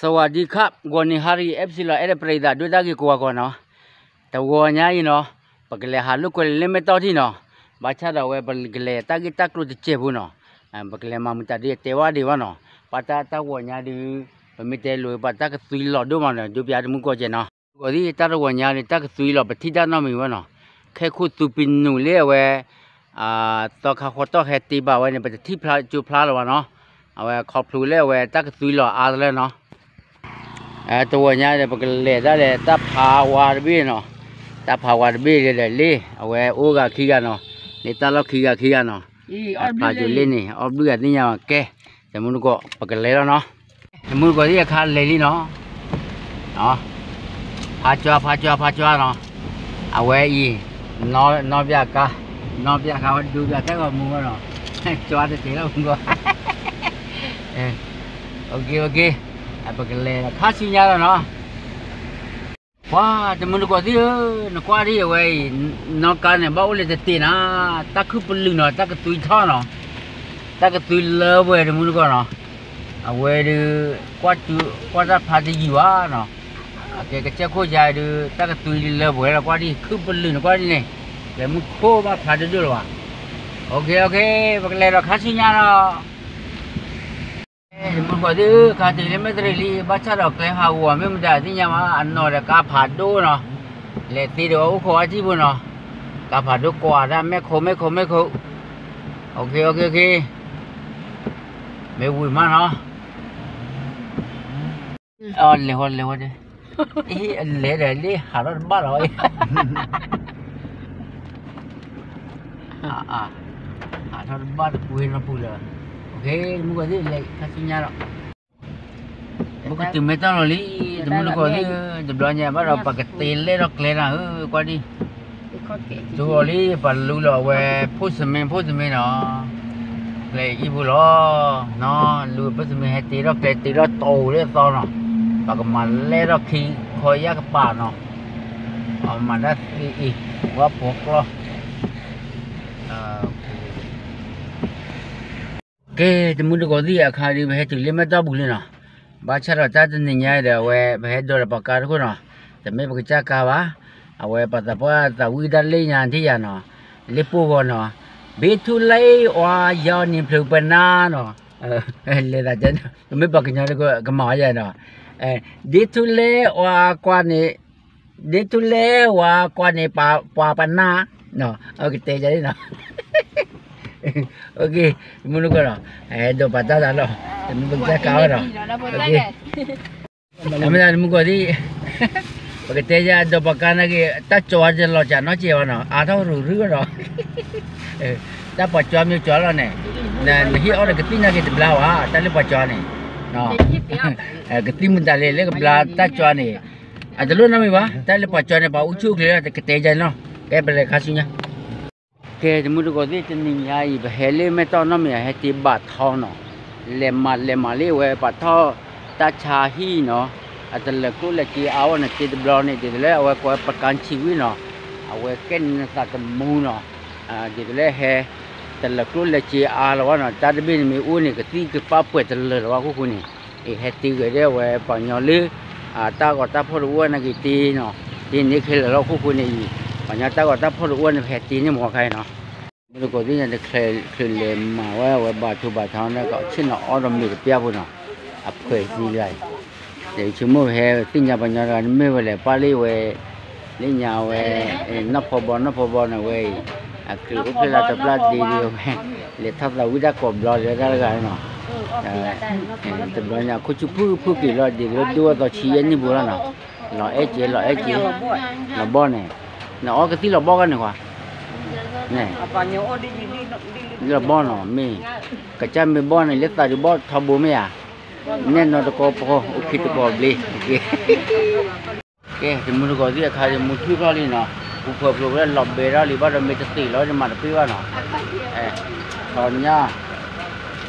สวัสดีครับ ဂီၤနံၤဟါရံၤ FC လီၤ အဲၣ်ဒိးပရံသးဒိၣ်တၢ်ဂ့ၢ်ကိးဂၤကီးနီၤ, တဂီၤညါအံၤနီၤ, ပကလဲၤဟးလိာ်ကွဲလၢမဲၢ်တီၢ်ထံနီၤ, ဘၣ်ဆၣ်ဒီးအဝဲပကလဲၤတၢ်ဂ့ၢ်တၢ်ကျိၤတစဲးဖိနီၤ, ပကလဲၤမၤမုာ်တၢ်ဒ်အတဲဝဲဒံးဘၣ်နီၤ, ပှၤတၢ်တဂီၤညါဒုး, ပမ့ၢ်တဲလိာ်ပှၤတၢ်ကသွံလီၤဒိၣ်မးနီၤ ဒိပျးတမူကီးကဲနီၤ, တဂီၤသံၣ်တၢ်တဂီၤညါဒုး တၢ်ကသွံလီၤ ပထံၣ်တၢ်နီတမံၤဝဲနီၤ, ခဲခိၣ်သူပံနူာ်လၢအဝဲ သီခါဃီတီၢ်ဟဲတ့ဘၣ်ဝဲန့ၣ် ပတထံၣ်ဖျါကၠိဖျါလၢၤဘၣ်နီၤ, အဝဲခီဖျိလၢအဝဲတၢ်ကသွံလီၤအါတလၢနီၤ, တဂီၤညါဒီး ပကလဲၤဒၣ်လဲာ်တၢ်ဖးဝါတဘ့ၣ်နီၤ, တၢ်ဖးဝါတဘ့ၣ်လၢဒီးလ့ၣ် အဝဲအိၣ်ဂၤခံဂၤနီၤ, လၢတၢ်လီၢ်ခံဂၤခံဂၤနီၤ, ဖးကၠိလ့ၣ်န့ၣ် အီၣ်ဘျုးဂၤသ့ၣ်ညါဘၣ်ကဲ, တမူတကိး ပကလဲၤလီၤနီၤ, တမူတကိးသ့ၣ်အခါလဲၤလံနီၤ ဖးကၠွါ ဖးကၠွါ ဖးကၠွါနီၤ, အဝဲအံၤ, နီၢ်ပျၢ်ကါ, နီၢ်ပျၢ်ကါဝဲဒိပျၢ်တၢ်ဂီၤမူဝဲနီၤ, ကၠွါတတဲလီၤမူဂီၢ်, ပကလဲၤခါဆူညါလီၤနီၤ, ပှၤတမူတကိးသ့ၣ်ဧၢ, နကွၢ်ဒ်အဝဲအံၤ, နီၢ်ကါန့ၣ် ဘၣ်အိၣ်လၢတတ့ၢ်နၤ, တၢ်ခုၣ်ပလုာ်နီၤ တၢ်ကသွံထီၣ်နီၤ, တၢ်ကသွံလၢပှဲၤတမူတကိးနီၤ, အဝဲဒုး, ကွၢ်တၢ်ဖးတယံာ်ဘၣ်နီၤ, အကဲကစၢၢ်ခိၣ်ယါဒုး တၢ်ကသွံလၢပှဲၤလီၤ ကွၢ်ဒ်ခုၣ်ပလုာ်န့ၣ် ကွၢ်ဒ်န့ၣ်, ကျဲမုၢ်ခိၣ်ဘၣ်ဖျါတဒိၣ်လၢၤဘၣ်, ပကလဲၤဒီးခါဆူညါလီၤ တမူတကိးသ့ၣ်ဧၢ, ခါတ့ၢ်လၢမဲၢ်တရံးလံ ဘၣ်ဆၣ်ဒီးကျဲဟးဂီၤမ့ၢ်မတၤသ့ၣ်ညါဘၣ် အနီၢ်ဒီးကါဖးဒိၣ်နီၤ, လဲၤသ့ဒီးအိၣ်ခိးအါထံၣ်ဖိနီၤ, ကါဖးဒိၣ်ကွၢ်ဒၣ်မဲၢ်ခိမဲၢ်ခိမဲၢ်ခိ, မ့ၢ်ဝံၤမးနီၤ, လဲၤဝဲလဲၤဝဲဒၣ်, အလဲၤဒီးလၢဟးထီၣ်တဘၣ်လီၤ, ဟးထီၣ်တဘၣ်တပူၤနီၤပူၤလၢၤ, တမူတကိးသ့ၣ်လဲၤခါဆူညါလီၤ ပကတုၤမဲၢ်တီၢ်လီၤလံ, တမူတကိးသ့ၣ်ဧၢ, တဘျီညါဘၣ်ဒီး ပကတဲလဲၣ်ထီၣ်ကျဲနၤဧၢ, ကွၢ်ဒ်, တိအီၤလံ ပှၤလူလီၤအဝဲ, ဖိစမ့ ဖိစမ့နီၤ, ကျဲအံၤဖိလီၤ, နီၤ လူဖိစမ့ဟဲတ့ထီၣ်ကျဲ တ့ထီၣ်တိၤလၢအသီနီၤ, ပကမၤလဲၢ်ထီၣ်ခံခီယၢ်ကပၤနီၤ, ပမၤတၢ်သ့အံၤ, ဝဲဖိကျီၢ် ကဲ, တမူတကိးသ့ၣ်အခါဒုး ပဟဲတုၤလၢမဲၢ်တီၢ်ပူၤလံနီၤ, ဘၣ်ဆၣ်ဒီးတၢ်တနံၤညါဒီး အဝဲပဟဲဒိးဒီးပှၤကါတခိၣ်နီၤ, တမ့ၢ်ပကစၢ်ကါဘၣ်, အဝဲပှၤသးပှၢ်သးဝံၣ်တၢ်လၢညါထံၣ်ယၤနီၤ, လၢပှိၢ်ဂီၤနီၤ, ဘ့ထူလဲအီၤယီၤန့ၣ်ဖျုးပနါနီၤ, လဲၤသးကဲ, မ့ၢ်ပှၤကညီတခိၣ်ကမၤအီၤယၤနီၤ, ဒ့ထူလဲအီၤကွၢ်န့ၣ် ဒ့ထူလဲအီၤကွၢ်န့ၣ် ပှၤပနါ, ကတဲယၤနီၤ, တမူတကိးနီၤ, ဒိးပာ်တၢ်သးလီၤ, တမ့ၢ်ပကစၢ်ကါဘၣ်နီၤ, မ့ၢ်ဒၣ်တမူတကိးသ့ၣ်, ပကတဲယၤဒိးပှၤကါနာ်က့ၤ တၢ်ကၠီတလီၤစှၤနီတစဲးဘၣ်နီၤ, အါထီၣ်ရူၤရူၤဘၣ်နီၤ, တၢ်ပှၤကၠီမ့ၢ်ကၠီလီၤန့ၣ်, နဟ့ၣ်အီၣ်ဒီးကသံၣ်နာ်က့ၤတဘျါဘၣ်, တၢ်လၢပှၤကၠီန့ၣ်, ကသံၣ်မတၤလဲၣ်လၢကဘျါတၢ်ကၠီန့ၣ်, အတလိၣ်နီတမံၤဘၣ်, တၢ်လၢပှၤကၠီန့ၣ် ပှၤအိၣ်ဆူၣ်အိၣ်ချ့လီၤ ကတဲယၤနီၤ, ကဲပလဲၤခါဆူညါ ကဲ တမူတကိးသ့ၣ် တနံၤညါအံၤ ပဟဲလၢမဲၢ်တီၢ်နီတမံၤ ဟဲတ့ဘၣ်ထီနီၤ, လဲၤမၤလဲၤမၤလၢအဝဲ ပှၤထီၣ်တၢ်ဆါဟံၣ်နီၤ, အတလၢၤကျိၣ်လဲၤစ့အါအီၤန့ၣ် တ့တဘျီန့ၣ် ဒ်သိးလၢအဝဲကိးပကါဆံဝံၣ်နီၤ, အဝဲကဲန့ၣ်နသးသမူနီၤ, ဒ်သိးလၢဟဲ တလၢၤကျိၣ်လဲၤစ့အါလၢၤဘၣ်နီၤ, တၢ်တဘ့ၣ်န့ၣ်မ့ၢ်အိၣ်န့ၣ် ကသံၣ်ကပၣ်ပှဲၤတလၢာ်လၢၤဘၣ်အခိၣ်ဃိန့ၣ်, အံၤဟဲတ့ဂ့ၤဒၣ်အဝဲပှၤကညီလၢ တၢ်ဂီၤတၢ်ဖီၣ်တအိၣ်နာ်က့ၤတ့နီၤ, တ့န့ၢ်ခဲလၢာ်လၢအခိၣ်ဃိန့ၣ်အံၤ, ပှၤကညီတၢ်ဂီၤတၢ်ဖီၣ်တအိၣ်န့ၣ် ပဟဲတ့န့ၢ်မ့ၢ်ခါအံၤနီၤ မုၢ်တကိးသ့ၣ်ညါ တချုးလဲၤမၤဝဲ အဝဲဘၣ်ထိၣ်ဘၣ်ထီန့ၣ် ကဆ့ၣ်နီၤအီၣ်ဒီးမ့ၤတပျၢ်ဖိနီၤ, အဖှဲးသံလၢၤအံၤ, ဒီးဆိကမိၣ်ဟဲသ့ၣ်ညါပှၤကညီတဂၤ မ့ၢ်ဝဲလဲၣ် ပၢ်လၢဝဲ, လၢညါဝဲ, နီၢ်ဖီဘီ နီၢ်ဖီဘီန့ၣ်ဝဲအံၤ, အချုးအိၣ်ဖျဲၣ်လၢတပျၢ်ဒ့ဒ့ဝဲ, လဲၤထီၣ်သးဝံၣ်တၢ်ကိးဘျီလၢတၢ်တဂၤနီၤ, တဘျီညါ ခိၣ်ဆူၣ်ဖုၣ်ဖုၣ်က့ၤလီၤ ဒ်သိးလၢဒိၣ်အသီဆံယဲၢ်နံၣ်ပူၤလီၤနီၤ, လီၤအဲၣ်က့ၤ လီၤအဲၣ်က့ၤ, လီၤဘီန့ၣ်, နအီကသံၣ်လီၤဘီကန့ၣ်ကွၢ်, န့ၣ်, လီၤဘီနီၤ မ့ၢ်, ကစၢ်မ့ၢ်ဘီန့ၣ် လၢသးဒုးဘီထီဘိမ့ၢ်ဧါ, နဲၣ်နီၤတကီပီ အိၣ်ခံတကီဘျ့, ကဲ တမူတကိးသ့ၣ်အခါ တမူထူၣ်ထီၣ်လံနီၤ, ပူၤဖၢဖျိးဝဲလီၤဘဲထီၣ်လံ ဘၣ်ဒီးမ့ၢ်တသ့ၣ်လီၤ တမၤတပှဲၤဘၣ်နီၤ, ဆီညါ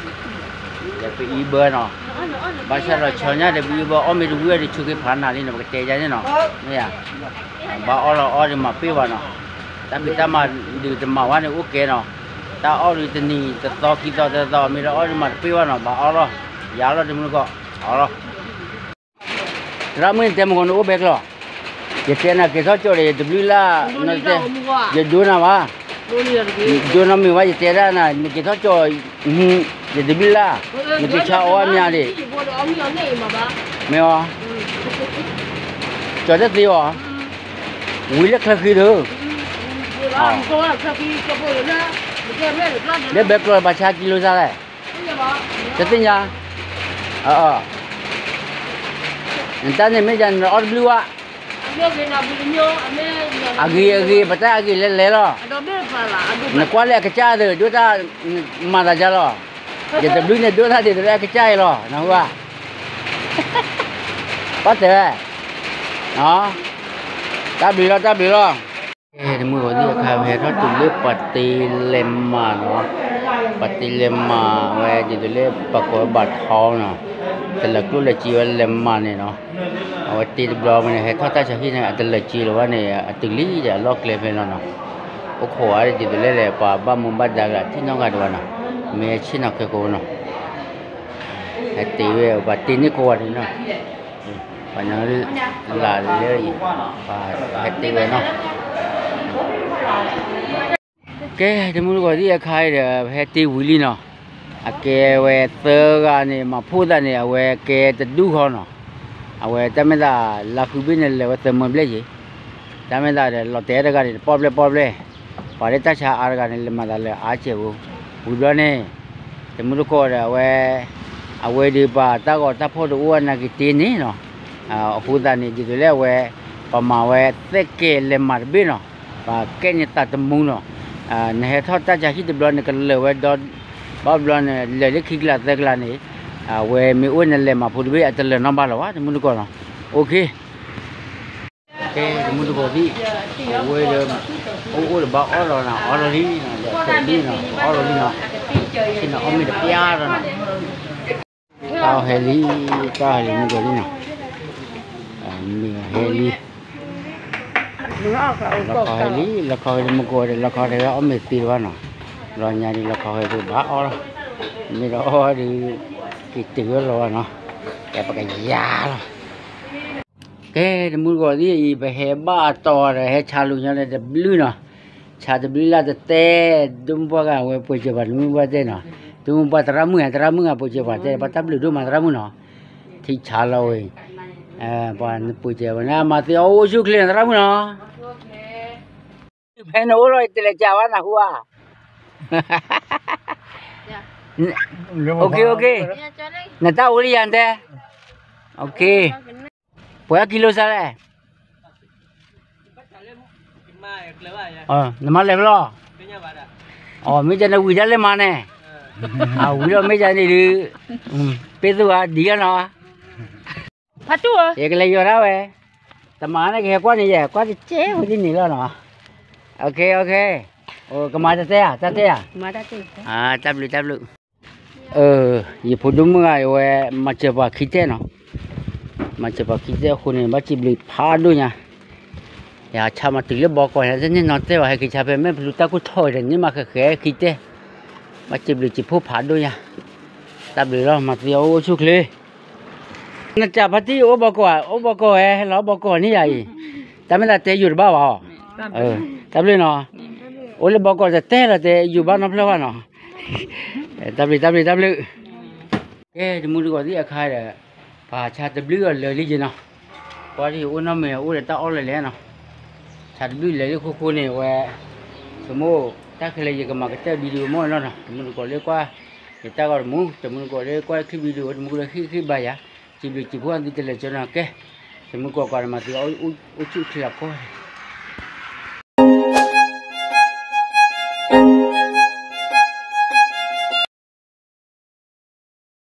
ဒီးပအံဘၢနီၤ, ဘၣ်ဆၣ်ဒီးဆီညါဒီးပအံဘၢ အီၣ်မ့ၢ်တဝံၤဒီး ဆူက့ၤဖးနၤလံနီၤ ပကတဲယါန့ၣ်နီၤ, မ့ၢ်ဧါ, ဘၣ်အီၣ်လီၤအီၣ်ဒီးမၤပှဲၤဘၣ်နီၤ, တၢ်ဖံးတၢ်မၤဒုးတမၤဝဲန့ၣ်အိၣ်ကဲနီၤ, တၢ်အီၣ်ဒုးတနံၤတသီခံသီသၢသီ မ့ၢ်ဒီးအီၣ်ဒုးမၤတပှဲၤဘၣ်နီၤ ဘၣ်အီၣ်လီၤ, ယၤလီၤတမူတကိး, အီၣ်လီၤ သရၣ်မုၣ်န့ၣ်တဲမုၢ်ဂီၤန့ၣ်အိၣ်ဖဲကျီၢ်, ယတဲနၤက့ၤထီၣ်ကၠီၣ်ဒီးယတဘျုးလၢ်, ယဒိနၤဘၣ်, ဒိနမ့ၢ်ဘၣ် ယတဲဒၣ်နၤ နက့ၤထီၣ်ကၠီၣ်, ယတဘျုးလၢ်, နက့ၤဆါအီၣ်အါမးဒံး, မ့ၢ်အီၤ, ကၠီၣ်တသ့အီၤ, ဝံၤလၢချၢဃံဒီး, လၢဘဲကျီၢ်ဘၣ်ဆါကံလိစါလဲၣ်, တသ့ၣ်ညါ, နတၢ်န့ၣ်မ့ၢ်ဒ်နအီၣ်တဘျုးဝဲ, အဂ့ၤအဂ့ၤ ပတၢ်အဂ့ၤလဲၤလဲၤလီၤ, နကွၢ်လၢအကစၢ်သ့ၣ် ဒိၣ်တၢ်, မၤသးဒ်လီၤ, ယတဘျုးန့ၣ်ဒိၣ်တၢ်ဒ်သိးလၢအကစၢ်အံၤလီၤ နဟူဧါ, ဘၣ်တဲဝဲ, တၢ်ဘျုးလီၤ တၢ်ဘျုးလီၤ. တမုၢ်ဂီၤသ့ၣ်အခါ ပဟဲထီၣ်တုၤလၢပှၤတ့လဲၤမးနီၤ, ပှၤတ့လဲၤမးဝဲဒ်သိးလၢပှၤကိးဝဲဘၣ်ထီနီၤ, တလၢာ်ကျိၣ်လၢာ်စ့ဝဲလဲၤမးန့ၣ်နီၤ, အဝဲတ့တဘျီန့ၣ် ဟဲထီၣ်တၢ်ဆါဟံၣ်န့ၣ် အတလၢာ်စ့လၢၤဘၣ်န့ၣ် အတုၤလံဒီးအလီၢ်ကျဲဖဲလီၤနီၤ, အိၣ်ခိးဝဲဒ်သိးလၢလဲၤပှၤဘၣ်မူဘၣ်ဒါကလးထံၣ်နီတဂၤဒံးဘၣ်နီၤ, မ့ၢ်ဆ့ၣ်နီၤခဲကိာ်နီၤ ဟဲတ့ဝဲ ပှၤတ့န့ၢ်ကိးဂၤဒဲးနီၤ, ပှၤညီလၢအံၤ ပှၤဟဲတ့ဝဲနီၤ. ကဲ တမုၢ်တကိးသ့ၣ်အခါအံၤဒီး ပဟဲတ့ဝံၤလံနီၤ, အကဲဝဲသၢဂၤန့ၣ် မၤဖှိၣ်သးန့ၣ် အဝဲကဲတဒူၣ်ဃီနီၤ, အဝဲတၢ်မ့ၢ်သးလါဃုဘ့ၣ်န့ၣ် လဲၤဝဲသၢမၢဘျဲၣ်ယ့ၤ, တၢ်မ့ၢ်သးဒီးလီၤတဲာ်တဂၤန့ၣ် တပီၢ်ဘျဲၣ်ပီၢ်ဘျဲၣ်, ပှၤလၢတၢ်ဆါအါတဂၤန့ၣ် လဲၤမၤသးလၢအါစဲးဖိ, ဝံၤဘျီန့ၣ် တမုၢ်တကိးဒီးအဝဲ, အဝဲဒုးပှၤတၢ်ဂီၤတၢ်ဖီၣ်တအိၣ်အနၢ်က့ၤတ့န့ၣ်နီၤ, အဃိသတးန့ၣ် ဒ်သိးလၢအဝဲ, ပမၤဝဲသဲကဲၤလဲၤမၤတဘ့ၣ်နီၤ, ပှၤကဲန့ၣ်သးတမူနီၤ, နဟဲထီၣ်တၢ်ဆါဟံၣ်တဘျီန့ၣ် ကလၢာ်ဝဲဒီး, ဘၣ်ဘျီန့ၣ် လၢာ်လၢခံကလးသၢကလးန့ၣ်, အဝဲမ့ၢ်အိၣ်နလဲၤမၤဖိတဘ့ၣ် အတလၢာ်နီတဘျီလၢၤဘၣ် တမုၢ်တကိးနီၤ, အိၣ်ခ့ ကဲ တမုၢ်တကိးသ့ၣ်, အဝဲဒီး, အိၣ်အိၣ်ဒီးဘၣ်အီၣ်လီၤနီၤ အီလီၤလံနီၤ ဒီးခဲးလံနီၤ အီလီၤလံနီၤ, ဆ့ၣ်နီၤအီၣ်မ့ၤတပျၢ်ဒီးနီၤ, တၢ်အီၣ်ဟဲလံ, တၢ်အီၣ်ဟဲလံ မုၢ်တကိးသ့ၣ်နီၤ, မ့ၢ်ဟဲလံ, လီခီဟဲလံ လီခီဟဲလံ မုၢ်တကိးဒီး လီခီဟဲလံအီၣ်မ့ၤသ့လၢၤဘၣ်နီၤ, လီၤညါဒ်လီခီဟဲလံဘၣ်အီၣ်လီၤ, မ့ၢ်ဒီးအီၣ်ဒီး, က့ၤတုၤဝဲလီၤဘၣ်နီၤ, ကဲပကယၤလီၤ ကဲ တမုၢ်တကိးသ့ၣ်အံၤ ပဟဲဘၣ်အတီၤဒီး ဟဲဆါလိာ်ညီဒီးတဘျုးနီၤ, ဆါတဘျုးလၢ်တတဲ, ဒိၣ်မုၢ်ပှၢ်ဂၤဝဲပှ့ၤစၢၤပှၤ ဒိၣ်မုၢ်ပှၢ်တဲနီၤ, ဒိၣ်မုၢ်ပှၢ်သရၣ်မုၣ်ဧါ သရၣ်မုၣ်ဂၤပှ့ၤစၢၤပှၤတဲ ပှၤတၢ်ဘျုးဒိၣ်မးသရၣ်မုၣ်နီၤ, ထံဆါလီၤဝဲ, ပှၤနပှ့ၤစၢၤဝဲန့ၣ် မၤသ့အီၣ်အိၣ်ဆူၣ်ချ့နီၤ သရၣ်မုၣ်နီၤ, ဖဲနအိၣ်လီၤ တလဲၤကးဝဲနဟူဧါ, အိၣ်ခ့ အိၣ်ခ့, နတၢ်အိၣ်လံယၤတဲ, အိၣ်ခ့ ပှဲၤအကံလိစါလဲၣ်, နမၤလဲၤဖဲလဲၣ်, မ့ၢ်ကနဝံၤဒၣ်လၢမၤန့ၣ်, အဝံၤလီၤမ့ၢ်ကန့ၣ်ဒုး, ပ့သူၣ်ဧါ ဒ်လီၤနီၤ, ဖးတူၢ်ဧၢ, ယကလဲၤယီၤဒၣ်ဝဲ, တမၤန့ၣ်ကဟဲကွၢ်န့ၣ်ယဲ ကွၢ်တကဲဝဲဒ်န့ၣ်လီၤနီၤ, အိၣ်ခ့ အိၣ်ခ့, ကမၤတၢ်တဲဧါ တၢ်တဲဧါ, တၢ်ဘျုး တၢ်ဘျုး ယဖိဒိၣ်မုၣ်ဂၤအဝဲ မၤစၢၤပှၤခံတဲနီၤ, မၤစၢၤပှၤခံတဲအဃိန့ၣ် ဘၣ်စံးဘျုးဖးဒိၣ်ညါ, ယဆါမၤတုၤလၢဘီကီၢ်ညါ တန့ၢ်နီတဲဘၣ် ဟဲက့ၤဆါဖဲမဲာ်ဖလူးတၢ်ကိၢ်ထီၣ်ဒီး န့ၢ်မၤဃဲၤဃဲၤခံတဲ, ဘၣ်စံးဘျုးစံးဖှိၣ်ဖးဒိၣ်ညါ, တၢ်ဘျုးလီၤ မၤသံအီၣ်အိၣ်ဆူၣ်ချ့ နတၢ်ဖါတံၢ်အိၣ်ဘီကီၢ်ဧါ, အိၣ်ဘီကီၢ်ဝဲ ဟဲလီၤဘီကီၢ်န့ၣ်ယၤအံၤ, တၢ်မ့ၢ်သးတဲယိာ်တဘၣ်ဘၣ်, တၢ်ဘျုးနီၤ, အိၣ်လၢဘီကီၢ်တတဲလီၤတဲယိာ်ဘၣ်နီတဖျၢၣ်ဘၣ်နီၤ, တၢ်ဘျုး တၢ်ဘျုး တၢ်ဘျုး, ကဲ တမူတကိးသ့ၣ်အခါဒီး, ပှၤဆါတဘျုးအီၤလၢာ်လံက့နီၤ, ပှၤဒ်အိၣ်နီတမံၤအိၣ်ဒီးတၢ်အီၣ်လၢာ်လဲၣ်နီၤ, ဆါတဘျုးလဲၤလၢခိခိန့ၣ်ဝဲ, ဆိမိၣ်, တၢ်ခဲလၢာ်ယကမၤကတၢၢ် video မ့ၢ်နီၤနီၤ တမူတကိးလၢကွၢ်, ယတၢ်ဂီၤတမူ တမူတကိးလၢကွၢ် clip video တမူတကိးလၢဟ့ၣ်ဂံၢ်ဘါယၤ, စံးဘျုးစံးဖှိၣ်သုတလဲၤကၠီနီၤကဲ, တမူတကိးကွၢ်ဒီးမၤသံအီၣ်အိၣ်ဆူၣ်ချ့လီၤကီး